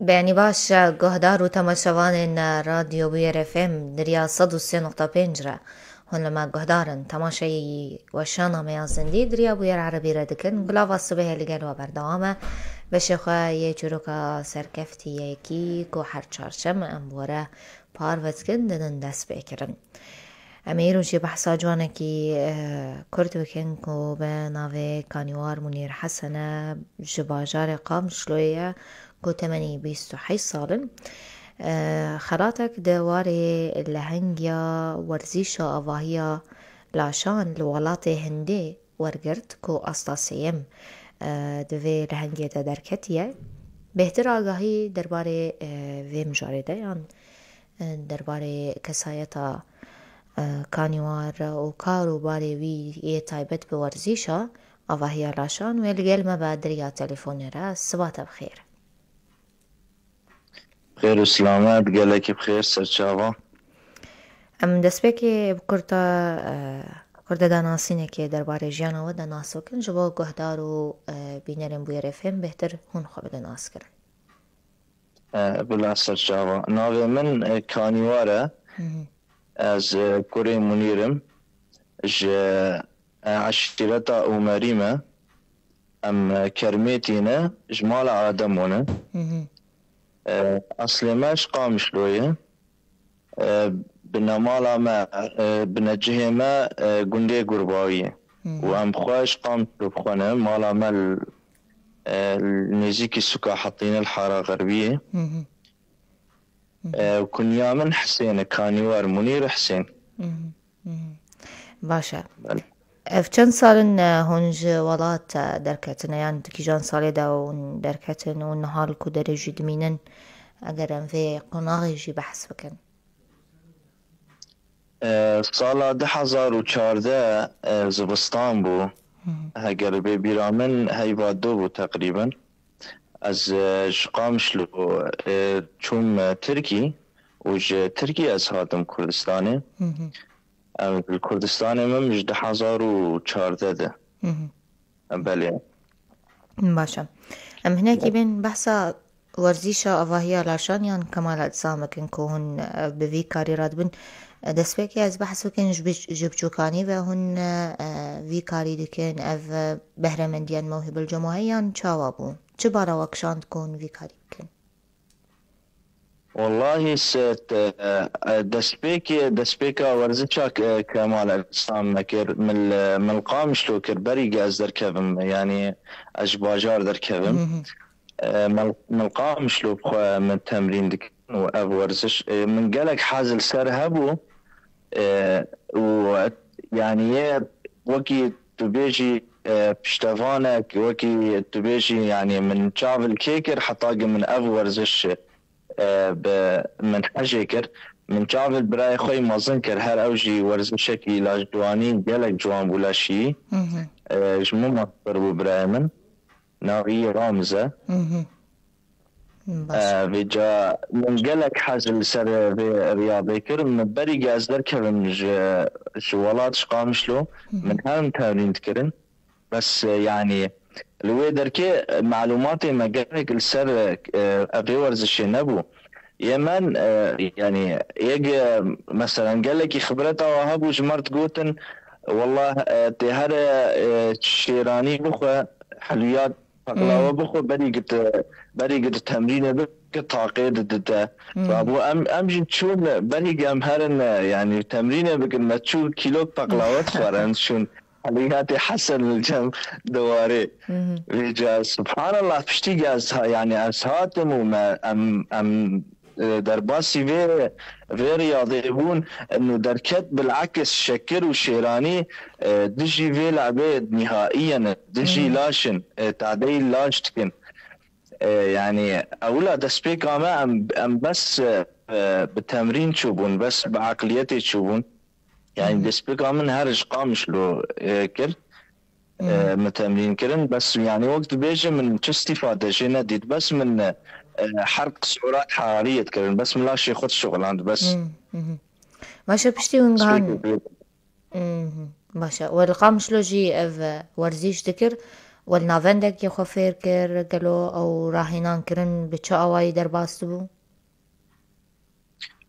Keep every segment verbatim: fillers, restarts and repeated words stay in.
Beyanî baş, guhdar û temaşevanên Radyo Bûyer F M di riya sed û sê nokta pênc re hûn li me guhdar in. Temaşeyî weşana me ya zindî di riya Bûyer Erebî re dikin. Gulava Sibehê li gel we berdewam e. Beşê xwe yê çîroka serkeftî yekî ku her çarşem em bi we re parve dikin, didin destpêkirin. Em ê îro jî behsa ciwanekî, eh, kurt bikin ku bi navê Kanîwar Munîr Hesen e, ji bajarê Qamişloyê ye, ku temenî bîst û heşt sal in. Eh, xelatek di warê lehengiya werzîşa avahiya laşan li welatê Hindê wergirt ku asta sêyem, eh, di vê lehengê de derketiye. Bêhtir agahî derbarê, eh, vê mijarê de yan, eh, derbarê kesayeta, eh, Kanîwar û kar û barê wî yê taybet bi werzîşa avahiya laşan wê li gel me be di riya telefonê re. Siba te bi xêr. Xêr û silamet, gelekî bi xêr, serçava. Em destpêkê bi kurta, eh, kurte danasînekê derbarê jiyana we de nas bikin, ji bo guhdar û, eh, bînerên Bûyer F M bêhtir hûn xwe bidin naskirin. Eh, bila serçava. Navê min, eh, Kanîwar e. Hı hı. Ez, eh, kurê Munîr im. Ji, eh, eşîreta Omerî me. Em, e, Kermêtî ne, ji mala Ademo ne. Hı hı. E, eslê me ji Qamişlo ye. E, binemala me, e, binecihê me, e, gundê Gurbawî ye. Hı hı. Û em xwe ji Qamişlo bi xwe ne, mala me li, e, li nêzîkî sûka Hetîne li Hara Xerbî ye. Hı hı. Hı hı. E, kunya min Hisên e, Kanîwar Munîr Hisên. Hı hı. Hı hı. Baş e. Belê. Ev çend sal in, e, hûn ji welat, e, derketine, yan di kîjan salê de hûn derketin û niha li ku derê jî dimînin? Eger em vê qonaxê jî behs bikin. E, sala du hezar û çardeh, e, zivistan bû. Hı hı. Heger bê bîra min heyva du bû teqrîben. Ez, e, ji Qamişlo, e, çûm, e, Tirkî û ji Tirkî ez hatim Kurdistanê. Hı hı. Em li Kurdistanê min ji du hezar û çardeh de. Hı hı. Belê. Baş e. Em hinekî bên behsa werzîşa avahiya laşan yan kemal ecsan bikin ku hûn, e, bi vî karî re dibin. E, destpêkê ez behs bikin ji bi-, ji biçûkanî ve hûn, e, vî karî dikin. Ev, e, behremendiyên mewhîbil cemaî yan çawa bû? Çi bala we kişand ku hûn vî karî bikin? Wellahî se-, te-, e, destpêkê, destpêka werzişa ke-, Kemal Ecsan me kir, min li, min li Qamişlo kir, berî ge ez derkevim, yanî ez ji bajar derkevim. Hı hı. E, min, min li Qamişlo bi xwe min temrîn dikin û ev werziş, e, min gelek hez li ser hebû, e, û, yanî yê wekî tu bêjî, e, piştevanek, wekî tu bêjî, yanî min çav li kê kir, heta ge min ev werziş, e, bi min hejê kir. Min çav li birayê xwe yî mezin kir, her ew jî werzişekî laş ciwanî, gelek ciwan bû leşî. Hı hı. E, ji min mezin bû birayê min. Navî Ramiz e. Hı hı. Baş. E, vêca min gelek hez li ser vê riyadê kir. Min berî ge ez derkevim ji, ji welat, ji Qamişlo, hı hı, min herin temrîn dikirin. Bes, e, yanî li wê derkê, e, malûmatê me gelek li ser, e, evê werzişê nebû. Yê min, e, yanî yek, e, meselen gelekî xibreta we hebû, ji me re digotin, "Wallah, e, tê here, e, şêranî bixwe, helwiyat, peqlawe, hmm, bixwe, berî git, berî git temrînê bike, taqê didite." Hmm. Rabû em, em jî çûn, berî em herin, e, yanî temrînê bikin, me çû kîlok peqlawe dixwarin, şûn. Helwiyatê Hesen li cem diwarê. Mhm. Vêca, subhanallah, piştî ge ez ha-, yanî ez hatim û me, em, em, e, derbasî vê, vê riyadê bûn, û derket bilakis şekir û şêranî, e, dijî vê lebê nihaiyen, dijî, mhm, laş in, e, tadeyî laş dikin. E, yanî ewila destpêka me em, em bes, e, bi temrîn çûbûn, bes bi eqliyetê çûbûn. Yanî, hı hı, destpêka min her ji Qamişlo, e, kir. E, hı hı. Min temrîn kirin. Bes, yanî, wek dibêje min çi îstîfade jê nedît. Bes min, e, herq surat harariyê dikirin. Bes min laşê xwe dişuxiland. Bes. Hı hı. Baş e, piştî hûn gihan. Hı hı. Baş e. We li Qamişlo jî ev, e, werzîş dikir. we li navendekê xwe fêr kir, gelo ew rahênan kirin bi çi awayî derbas dibû?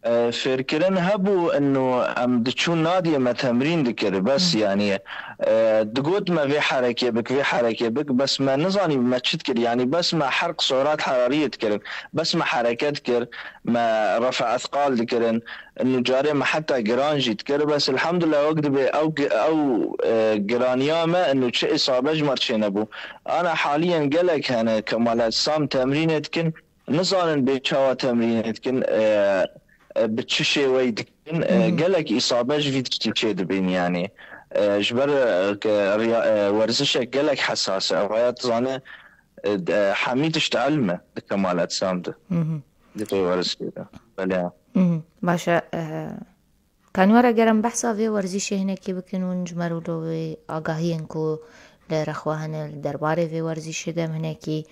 E, fêrkirin hebû, inu em diçûn nadiyê me temrîn dikir, bes, Hı. yanî, e, digot me vê herekê bik, vê herekê bik, bes me nizanî me çi dikir, yanî bes me herq surat herariyê dikirin, bes me hereket dikir, me refa ethqal dikirin, inu carê me heta giran jî dikir, bes elhamdulillah wek dibê ew gi-, ew, e, giraniya me, inu çi îsabe ji me re çênebû. Ana haliyen gelek hene Kemal Ecsan temrînê dikin, nizanin bê çawa temrînê dikin, e, e, bi çi şêweyî dikin, e, Hı hı. gelek îsabe ji vî tiştî çê dibîn, yanî. E, ji ber, e, ke riya-, e, werzişek gelek hesas e. Ev haya dizane, e, d-, e, hemî tişt elm e di Kemal Ecsan de. Hı hı. Di vê werzişê de. Belê. Hı hı. Baş e, e, Kanwera, ger em behsa vê werzîşê hinekî bikin, hûn ji me re wilo wê agahiyên ku li rexwe hene li derbarê vê werzîşê de em hinekî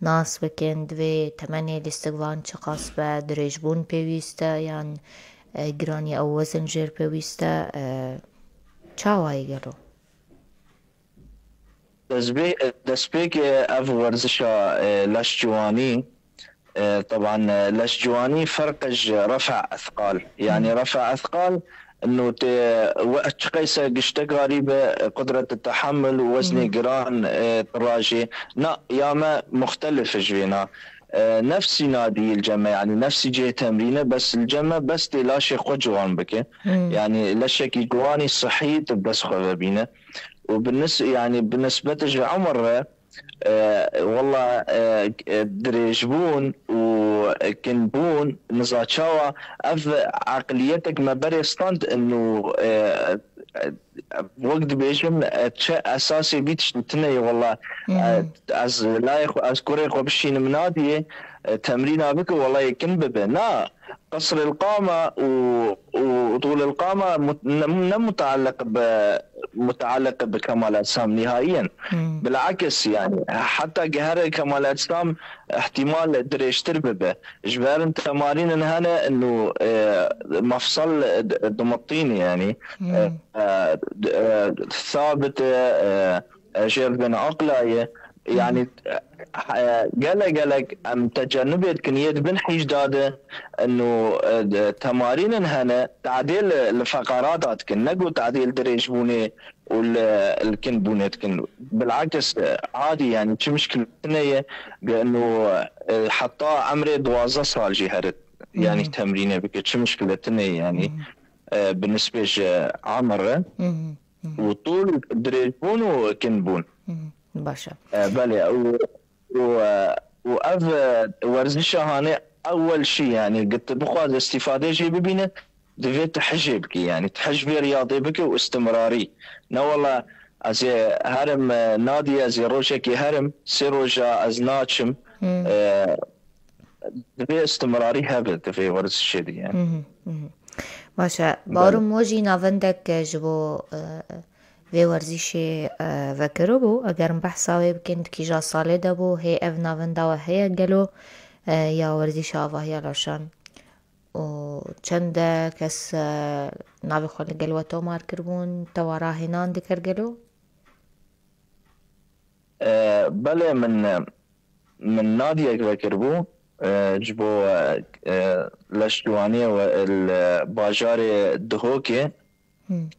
nas bikin, divê temenê lîstikvan çiqas be, dirêjbûn pêwîst e yan, e, giranî ew wezin jêr pêwîst e, e, çawa ye gelo? Destbê-, destpêkê ev werzişa, e, leşciwanî, e, teban, e, leşciwanî ferq ji refa ethqal. Yanî Hmm. refa ethqal, ino tê we-, çiqeyse gişte karî be, qudret tehamul û weznê Hmm. giran, e, tirajê. Na, ya me muxtelif ji vê na. E, nefsî nadî li cem me, yanî nefsî cihê temrîne, bes li cem me bes tê laşê xwe ciwan bike. Hmm. Yanî leşekî ciwanî sihî tu bi dest xwe vebîne. û bi nis-, yanî bi nisbet ji umir re, e, wela, e, e, dirêjbûn û kinbûn, niza çawa, ev eqliyetek me berê stand û, e, e, wek dibêjim, e, çi esasê vî tiştî tune ye, wela, e, Hmm. ez layê xwe, ez kurê xwe bişînim nadiyê, e, temrîna bike, wela yê kin bibe. Na, Qisril qama û, û tûlil qama mut-, ne, ne mutaliq bi, mutaliq bi Kemal Ecsan nihaiyen. Hmm. Bilakis, yanî, heta gehre Kemal Ecsan ihtimal dirêjtir bibe. Ji ber in temarînin hene inu, e, mefsal d-, dimitîn, yanî, Hmm. e, e, d-, e, sabit, e, e, jêr bin aqla ye. Yanî, e, gelek gelek em tecenubê dikin, yê di bin hîj de de, inu, e, de, temarînin hene, tadê li, li feqarata dikin, ne ku tadê li dirêjbûnê û li, li kinbûnê dikin. Bilakis, e, adî, yanî çi mişkil tune ye, ge-, inu, e, heta emrê duwazdeh sal jî here, yanî Hı hı. temrînê bike, çi mişkil tune ye, yanî, Hı hı. e, bi nisbê ji amir re. Hı hı. Hı hı. Û tûl dirêjbûn û kinbûn. Hı hı. Baş e. E, belê, û, û, e, û ev, e, werzişa hanê ewel şî, yanî, gi tu bixwaz îstîfadê jê bibîne, divê tu hijê bikî, yanî, tu hij vê riyadê bike û istimrarî. Ne wela ez ê herim, e, nadî ez ê rojekê herim, sê roja ez naçim. Hmm. E, divê istimrarî hebe, divê werzişê de, yanî. Hı hı, hı hı. Baş e. Belê. Barum we jî navendek, e, ji bo, e, vê werzîşê, e, vekiribû. Eger em behsa wê bikin, di kîja salê de bû, hê ev navenda we heye gelo, e, ya werzîşa avahiya laşan? Û çend e kes, e, navê xwe li gel we tomar kiribûn, te wa rahênan dikir gelo? E, belê, min, min nadiyek vekiribû, e, ji bo, e, e, leşciwaniyê we li bajarê Dihokê, Hmm.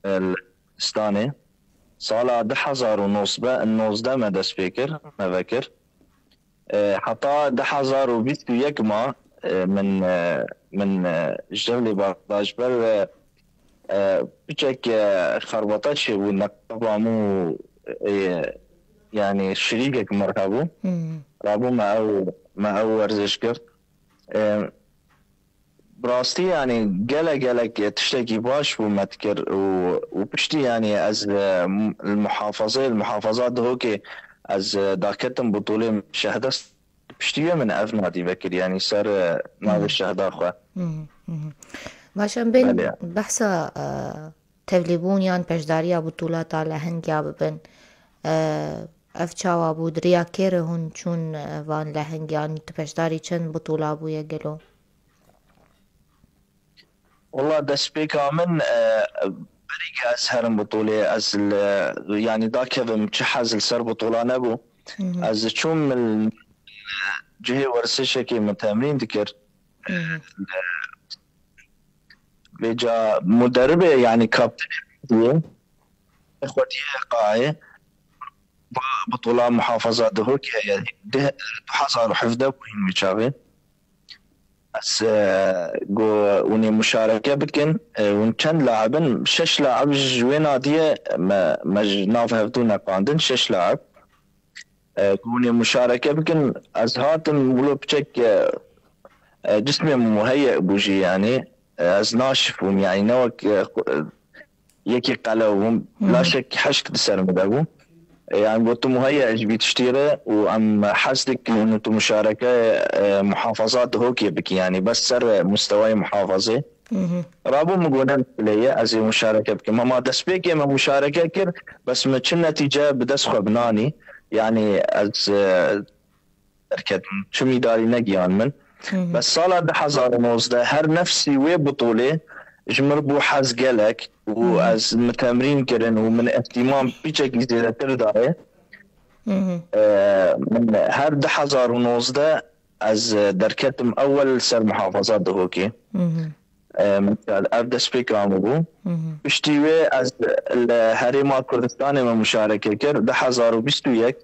e, li Stanê. Sala du hezar û nozdeh, nozdeh me dest pê kir, me vekir. E, heta du hezar û bîst û yek ma, e, min, e, min, e, ji Cewlê Bexda ji ber, e, e, piçek, e, xerbata çêbû, neqeba min û, e, yanî şirîkek min hebû. Hmm. Rabû me ew, me ew werziş kir. E, Bi rastî, yanî, gelek, gelek tiştekî baş bû me dikir û, û piştî, yanî, ez, e, m-, li muhafazeyê, li muhafaza Dihokê ez, e, daketim butûlê şehda, piştî wê min ev nadî vekir, yanî, ser, e, navê Hı. şehda xwe. Hı hı, hı hı. Baş e, em bên Belê. behsa, e, tevlîbûn yan peşdariya butûlata lehingiya bibin. E, ev çawa bû? Di riya kê re hûn çûn, e, van lehingiyan? Tu peşdarî çend butûla bûye gelo? Wela destpêka min, e, berî ke ez herim bitolê, ez li, yanî dakevim, çi hez li ser bitola nebû. Ez çûm li cihê wersişekê min temrîn dikir. Vêca muderibê, yanî kaptanê xwediyê, xwediyê qaê, ba bitola muhafaza Dihokê heye. Deh, du hezar û hevdeh bû hîn wî çaxê. Ez, e, got, hûn ê muşareke bikin. E, hûn çend laib in? Şeş laib ji wê nadiyê me, me ji nav hevdû neqandin, şeş laib. E, got, hûn ê muşareke bikin. Ez hatim, wilo piçek, e, e, cismê min muheyye bû jî, yanî, e, ez naşif bûm, yanî ne wek, e, xwe-, e, yekî qelew bûm, laşek hişk di ser min de bû. E, yanî gotim, muheyye ji vî tiştî re û em hez dikin û tu muşareke, e, muhafaza Dihokê bikî, yanî bes ser, e, mustewayê muhafazê. Rabû min got, ne meselê ye, ez ê muşareke bikim. Hema destpêkê me muşareke kir, bes min çi netîce bi dest xwe bi nanî. Yanî ez, e, derketim, çi mîdalî negiyan min. Bes sala du hezar û nozdeh her nefsî wê bitolê ji min bû hez gelek û ez min temrîn kirin û min îhtîmam piçekî zêdetir dayê. E, min her du hezar û nozdeh ez, e, derketim ewel ser muhafaza Dihokê. E, min ev destpêka min bû. Piştî wê ez li Herêma Kurdistanê me muşareke kir. Du hezar û bîst û yek,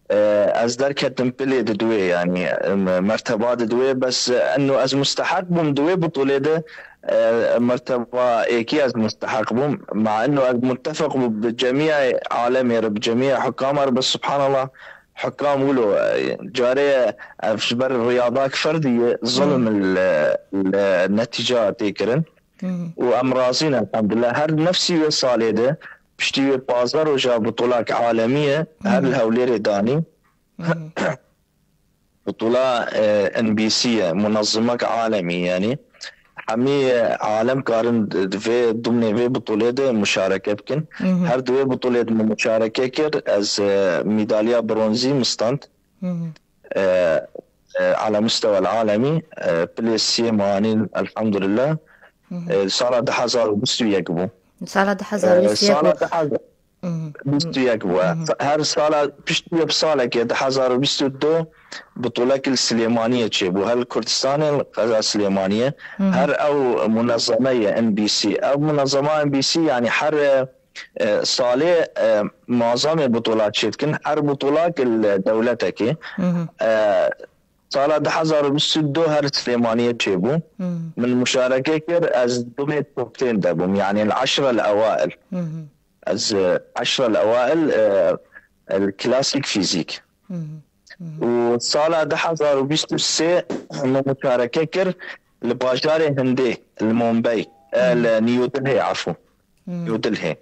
e, ez derketim pilê diduwê, yanî, e, merteba diduwê, bes, e, eno ez musteheq bûm di wê bitolê de, e, merteba êkî ez musteheq bûm. Ma eno ez muttefeq bûm bi cemîya alemê re, bi cemîya hukama re, bes subhanallah, hukam wilo, e, carê ev ji ber riyadak ferdî ye, zulm li, li netîca tê kirin. Û em razî ne, elhamdulillah. Her nefsî wê salê de, piştî wê pazdeh roja bitola alemî ye, her li Hewlêrê danî. Bitola, e, N B C ye, munezimek alemî, yanî hemî, e, alem karin di vê, dimnê vê bitolê de muşareke bikin. Her di wê bitolê de min muşareke kir, ez, e, mîdalya bronzî min stand. E, e, ala mustewel alemî, e, pilê sê manîn, elhamdulillah. E, sala du hezar û bîst û yek bû. Sala du hezar û bîst û yek bû. Bîst û yek bû. Her sala piştî bi salekê, du hezar û bîst û du, bitolek li Silêmaniyê çêbû. Her li Kurdistanê, li qeza Silêmaniyê. Her ew munezeme ye N B C. Ev munezema N B C, yanî her, e, e, salê, e, mazamê bitola çêdikin. Her bitolak li dewletekê. E, sala du hezar û bîst û du her Silêmaniyê çêbû. Min muşareke kir, ez dumê top ten de bûm. Yanî li eşre li ewail. Ez, e, eşre li ewail, e, el klasik fîzîk. Û sala du hezar û bîst û sê min muşareke kir li bajarê Hindê, li Mumbai, e, li New Delhi, efû. New Delhi.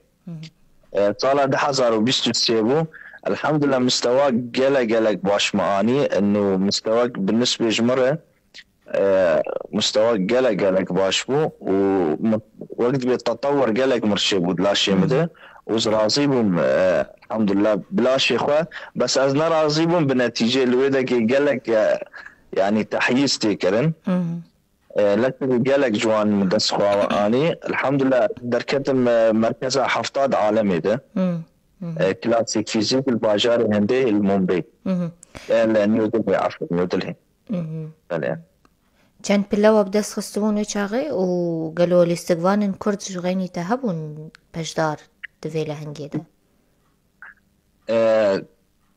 E, sala du hezar û bîst û sê bû. Elhamdulillah, mistewa gelek, gelek baş me anî. Eno mistewa bi nisbê ji min re, e, mustewa gelek gelek baş bû û mi-, wek dibê tetewur gelek mir çêbû di laşê min de û ez razî bûm, e, elhamdulillah, bi laşê xwe. Bes ez nerazî bûm bi netîcê, li wê dekê gelek, e, yanî tehyîz tê kirin. E, leşekî gelek ciwan min dest xwe anî. Elhamdulillah, derketim, e, merkeza hefta di alemê de. E, klasîk fîzîk li bajarê Hindê li Mumbai. E, li New Delhi, efû, New Delhi. Belê. Çend pile we bi dest xistibûn wê çaxê û gelo lîstikvanên Kurd ji xeynî te hebûn beşdar di vê lehengê de? E,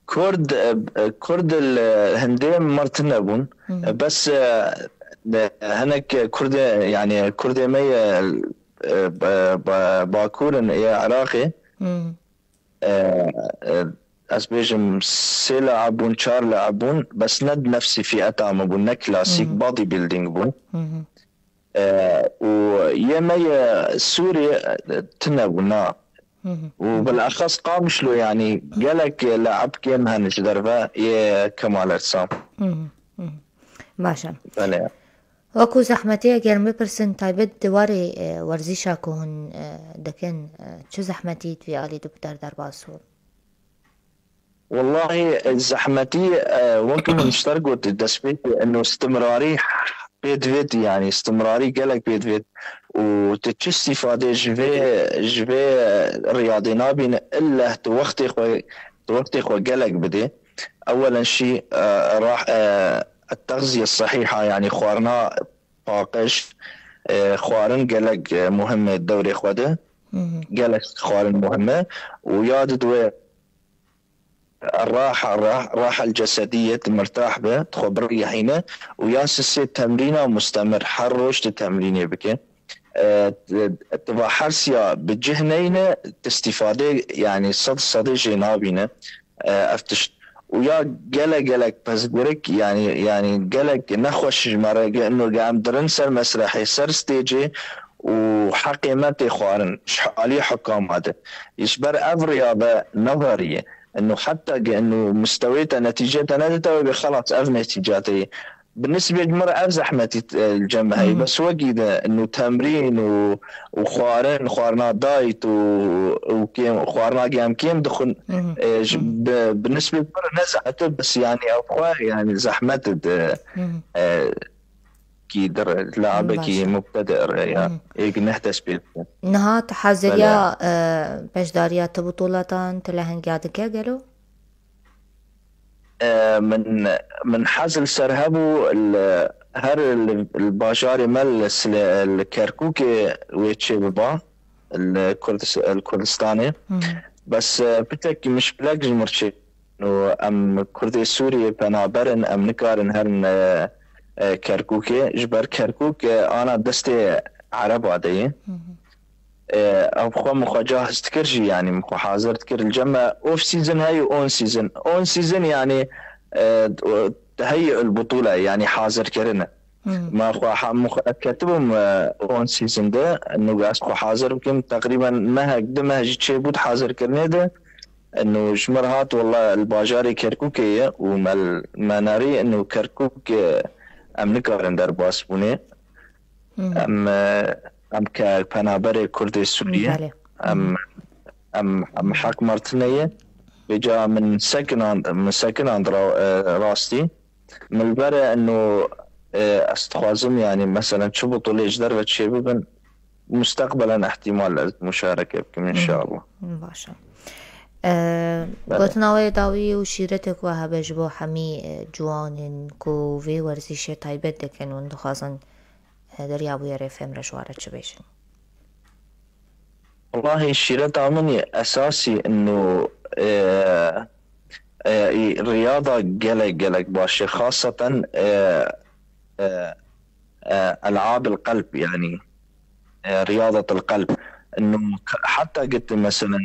Kurd, e, e, Kurd li Hindê mir tune bûn. E, bes, e, e, hinek Kurdê, yanî Kurdê me ye, e, ba-, ba-, Bakur in ê Iraqê. E, e, ez bêjim sê laib bûn, çar laib bûn, bes ne di nefsî fîeta me bûn, ne klasîk, bodybuilding bûn. E, û yê me yê Sûriyê, e, tune bû, na. Û bilexes Qamişlo, yanî gelek laib kêm hene ji derve yê Kemal Ersam. Baş e. Belê. Wekû zehmetî, eger min bipirsin, taybet di warê, e, werzîşa ku hûn, e, dikin, e, çi zehmetî di vî alî de bi te re derbas bû? Wellahî, e, zehmetî, e, wek min ji te re got, destpêkê, eno istimrarî pê divêt, yanî istimrarî gelek pê divêt û tu çi îstîfadê ji vê, ji vê riyadê nabîne, illeh tu wextê xwe, tu wextê xwe gelek bidê. Ewelen şî, e, rah-, e, texziye sehîha, yanî xwarina paqij, e, xwarin gelek, e, muhim e dewrê xwe de. Gelek xwarin muhim e û ya di dwe raha, rah-, raha cesediyê tu mirtah be, tu xwe birêhîne û ya sisê temrîna mustemir, her roj tu temrînê bike. E, tu, tu va her siya bi cih neyne, tu îstîfadê, yanî sed sedê jê nabîne, e, ev tişt. Û ya gelek, gelek pirsgirêk, yanî, yanî gelek nexweş ji me re ge-, ino ge em dirin ser mesrehê, ser stêcê û heqê me tê xwarin ji alî hukama de. Ji ber ev riya ve neverî ye. Ino heta ge ino mistewê te, netîcê te nedite, wê bê xelas ev netîca te ye. Bi nisbê ji min re ev zehmetî, e, li cem me heye. Bes wekî de, û temrîn û, û xwarin, xwarina dayt û, û kêm, xwarina ge em kêm dixwin, e, ji, bi, bi nisbê ji min re ne zehmet e, bes yanî ew xwe, yanî zehmet e, e, kî dir, labekî mubtedi re ya. Êk neh dest pê dike. Niha tu haziriya, e, beşdariya tu butûletan, tu lehengiya dike gelo? E, min, min hez li ser hebû li, her li, li bajarê me li Sile-, li Kerkûkê wê çêbiba, li Kurdis-, li Kurdistanê. Bes, e, pitekî mişkilek ji mir çê û em Kurdê Sûriyê penaber in, em nikarin herin, e, e, Kerkûkê. Ji ber Kerkûk, e, ana destê Ereba de ye. E, ev xwe min xwe cahz dikir jî, yanî min xwe hazir dikir. Li cem me off season heye û on season. On season yanî, e, heye il butûle, yanî hazirkirin e. Me xwe ha-, min xwe, ez ketibûm, e, on season de, nû ez xwe hazir bikim. Teqrîben mehek, du meh jî çêbû di hazirkirinê de. Nû ji mir hat, wela li bajarê Kerkûkê ye û me, me nerî, nû Kerkûk, e, em nikarin derbas bûnê. Em, e, em ke penaberê Kurdê Sûriyê, em, em, em heq me re tune ye. Vêca min sekinand, min sekinand ra-, e, rastî. Min li ber e, eno, e, ez dixwazim, yanî, meselen, çi butulê ji derve çêbibin, musteqbelen ihtimal ez muşareke bikim, înşallah. Baş e. E, gotina we dawî û şîretek we hebe ji bo hemî, e, ciwanên ku vê werzîşê taybet dikin û dixwazin, e, derya bûyerê fêm re ji we re çi bêjin? Wellahî şîreta min yê esasî ino, e, e, riyada gelek, gelek baş e. Xaseten, e, e, e, el'ab el-qelb, yanî, e, riyadet el-qelb. Ino k-, heta git, meselen,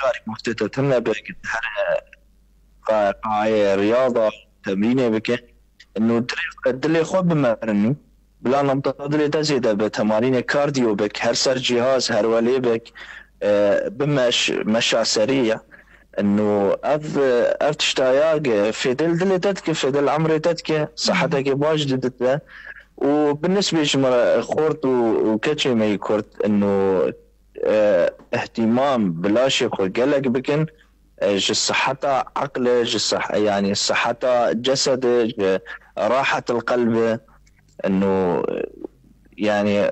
karî muftete tune be, git her, e, qa-, qayê riyada temrînê bike. Ino dilê xwe, dilê xwe bimerin. Bila nabda dilê te zêde be, temarînê kardiyo bik, her ser cihaz, her welê bik, e, bimeş, meşa serî ya. Ino ev, ev tiştaya ge fêdel dilê te dike, fêdel emrê te dike, siheteke baş didite. Û bi nisbê ji me re xort û, û keçê me yî kurt, ino, e, ihtimam bi laşê xwe gelek bikin, e, ji siheta eqle, ji sih-, yanî siheta cesede, ji rahetil qelbe, ino, yanî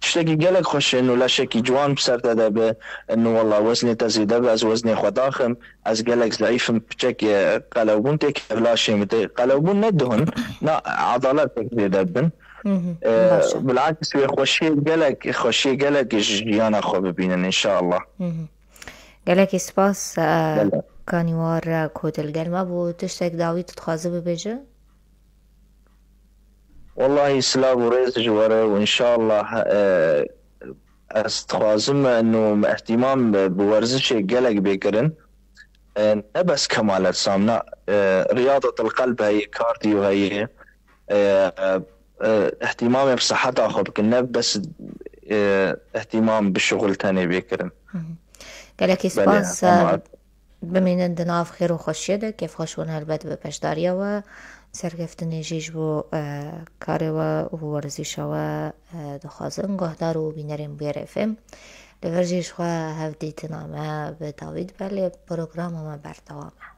tiştekî gelek xweş e, ino laşekî ciwan bi ser te de be, ino wela weznê te zêde be, ez weznê xwe daxim, ez gelek zeîf im, piçek, e, qelewbûn tê kevlaşê min tê. Qelewbûn ne duhun, na, edaletek zêde bin. E, bilakis wê xweşiyê gelek, xweşiyê gelek ji jiyana xwe bibînin, înşallah. Gelekî spas, e, Gelek. Kanî war re ku tu li gel me bû, tiştek dawî tu dixwazî bibêje? Wellahî silav û rêz ji we re û înşallah, e, ez dixwazim, e, ino ihtimam bi, bi werzişê gelek bê kirin. E, ne bes kemalet samna, e, riyadetil qelb heye, kardiyo heye, e, e, ihtimamê bi siheta xwe bikin, ne bes, e, ihtimam bi şixul tenê bê kirin. Gelekî Belê, spas, e, hema bimînin di nav xêr û xweşiyê de, kêfxweş bûn helbet bi beşdariya we, serkeftinê jî ji bo, e, karê we û werzîşa we, e, dixwazin. Guhdar û bînerên Bûyerê F M, li vir jî ji xwe hevdîtina me bi dawî dibe, lê programa me berdewam e.